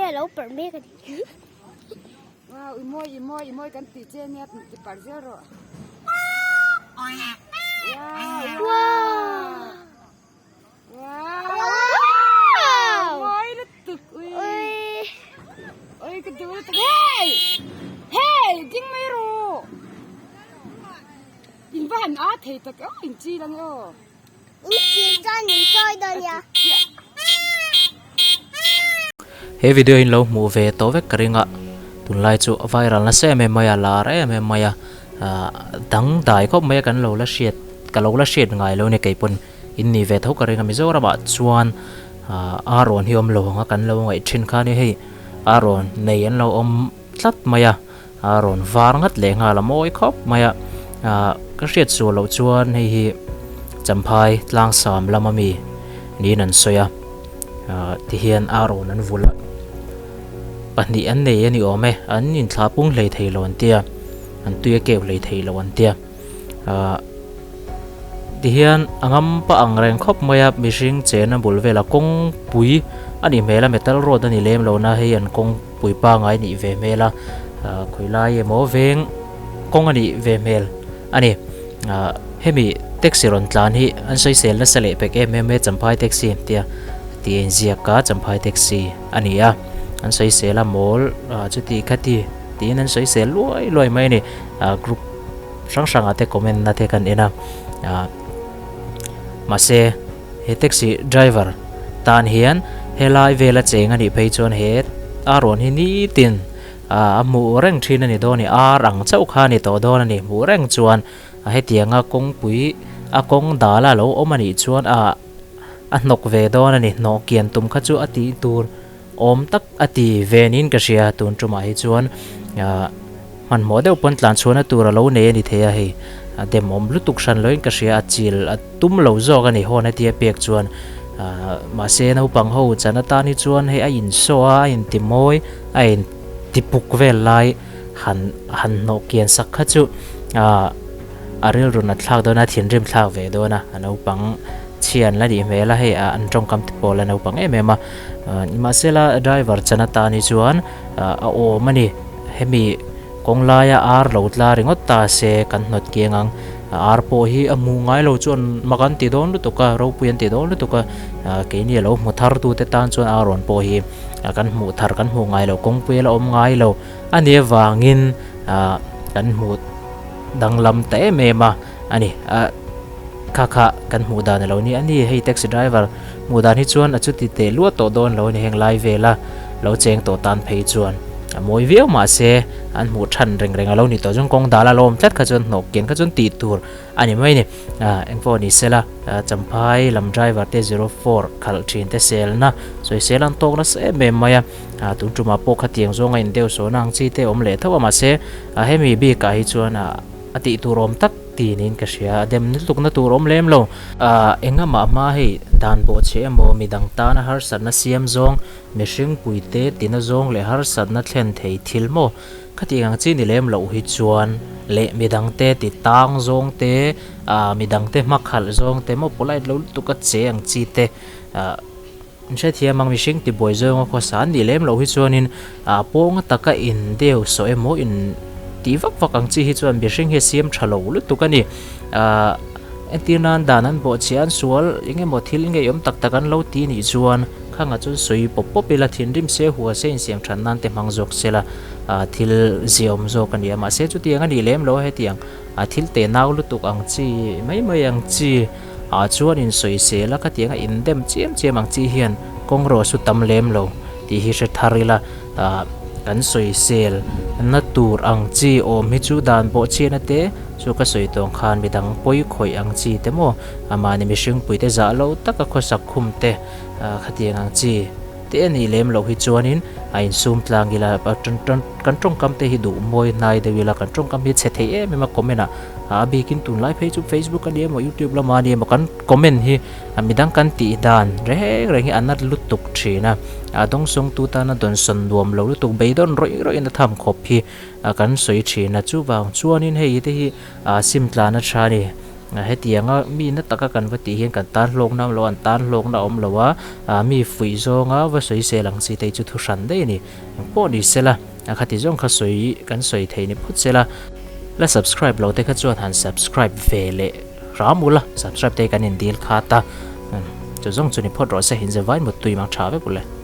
a lo parh mek a ni. Wow, i mawi, i mawi, i mawi kan tih che nia ti parh zel rawh. Wow! Wow! Wow! Mawi lutuk ui. Ui ka duh lutuk. Hey! Hey! Ding mai rawh. In va han a thei tak aw in chil ang aw. In chil chuan min sawi dawn nia. He video hi in lo hmuh ve tawh vek ka ring a, tunlai chu viral nasa em em mai a, lar em em mai a, ah dangdai khawp mai a kan lo la hriat ka lo la hriat ngai lo a ni keipawn in nih ve tho ka ring a Mizoramah chuan ah arawn hi awm lo ang a kan lo ngaih thin kha a ni hei arawn nei an lo awm tlat mai a arawn var ngat leh nghal a mawi khawp mai a ah ka hriat sual loh chuan hei hi Champhai tlangsam lama mi niin an sawi a ah tihian arawn an vul a pahnih an nei a ni awm e an inthlah pung hlei thei lo an tia an tui a keu hlei thei lo an tia. Ahh tihian a ngam pah ang reng khawp mai a mihring chena bul velah kawngpui a nih hmel a metal road a ni lem lo na hei an kawngpui pangai nih ve hmel a ahh khawilai emaw veng kawng a nih ve hmel a ni ahh hemi taxi rawn tlan hi an sawisel nasa leh pek em em e champhai taxi an tia tih a inziak a champhai taxi a ni a an sawisel a mawl ah chuti khati tiin an sawisel luai luai mai a ni ah group. Hrang hrangah te comment na te kan en a ah mahse he taxi driver tan hian helai vela cheng a nih phei chuan he a rawn hi nitin ah a hmuh reng thin a ni dawn a ni ar ang chauh kha a ni tawh dawn a ni hmuh reng chuan hetianga kawngpui a kawng dal a lo awm a nih chuan ah a hnawk ve dawn a ni hnawh kian tum kha chu a tih tur. Awm tak a ti ve niin ka hria, tun tumah hi chuan hmanhmawh deuh pawn tlan chhuahna tur a lo nei a ni thei a hei, a demawm lutuk hran loin ka hria, a chil a tum lo zawk a ni hawn hetia pek chuan mahse naupang ho chan atan hi chuan hei a insaw a, a intimawi, a intipuk vel lai han han hnawh kian sak kha chu a rilru nat thlak dawn a, thinrim thlak ve dawn a, a naupang chhia an la nih hmel a hei an tawngkam te pawh a la naupang em em a. Nimahsela driver chan atan hi chuan a awm a ni. Hemi kawng laia ar lo tla ringawt ta se kan hnawt kiang ang. Ar pawh hi a hmuh ngai lo chuan mak an ti dawn lutuk a, ropui an ti dawn lutuk a. Keini a lo hmu thar tute tan chuan ar rawn pawh hi kan hmuh thar kan hmuh ngai lo, kawngpui a la awm ngai lo a nih avangin kan hmuh danglam ta em em a a ni. Kha kha kan hmuh dan a lo ni a ni, hei taxi driver hmuh dan hi chuan a chuti teh luat tawh dawn lo a ni, heng lai vela lo cheng tawh tan phei chuan a mawi viau mahse an hmuh than reng reng a lo ni tawh chuan kawng dal a lo awm tlat kha chuan hnawh kian kha chuan tih tur a ni mai a ni. Ah engpawh ni sela Champhai lam driver te 04 khalh thin te selna sawisel an tawk nasa em em mai a, ah tun tumah pawh khatiang zawng a indeuh sawhna ang chi te awm leh tho a mahse hemi bikah hi chuan a tih tur awm tak ti niin ka hria, a dem lutukna tur awm lem lo. Ahh engahmah hma hei dan bawh che emaw midang tana harsatna siam zawng, mihring puite tina zawng leh harsatna thlen thei thil maw? Khatiang ang chi ni lem loh hi chuan leh midangte ti tang zawng te, ahh midangte hmakhalh zawng te maw polite lo lutuk a che ang chi te ahh in hrethiam ang mihring ti buai zawnga khawsa an nih lem loh hi chuanin ah pawnga taka in deu sawh emaw in tih vak vak ang chi hi chuan mihring hi a siam tha lo lutuk a ni. Ah entir nan dan an bawh chhiah an sual eng emaw thil ngeiawm tak tak an lo ti nih chuan khangah chuan sawi pawp pawp ila thinrim se hua se insiam that nan te hmang zawk se la ah thil ziaawm zawk a ni a mahse chutiang a nih lem lo a hetiang ah thil teh nau lutuk ang chi mai mai ang chi. Ah chuan in sawisel a khatiang a in dem chiam chiam ang chi hian kawng rawh su tam lem lo tih hi hre thar ila ah kan sawisel na tur ang chi awm hi chu dan pawh chhiatna te chu ka sawi tawng khan midang pawi khawih ang chi te maw mahni mihring pui te zah lo taka khawsak khum te ah khatiang ang chi te a nih lem loh hi chuanin a insum tlang ila kan tawngkam te hi duh mawi hnai deuh ila kan tawngkam hi chhe thei em em a comment ah A bikin tunlai phei chu Facebook a ni emaw YouTube lamah a ni emaw kan comment hi midang kan tih dan reng reng hi a nat lutuk thin a, a dawngsawngtu tana dawnsawn nuam lo lutuk beidawn rawih rawih in a tham khawp hi kan sawi thin a, chuvang chuanin hei te hi sim tlan a tha a ni. Hetianga mi na taka kan va tih hian kan tan hlawkna awm lo a, an tan hlawkna awm lo a, mi fuih zawnga va sawi sel ang chi te hi chu thu hran daih a ni. Engpawh ni sela, a khati zawng kha sawi kan sawi thei ni phawt sela, la subscribe lo te kha chuan han subscribe ve leh hram ula, subscribe te hi kan indil khat a, chu zawng chu ni phawt rawh se, inzavain muttui mang tha vek ule.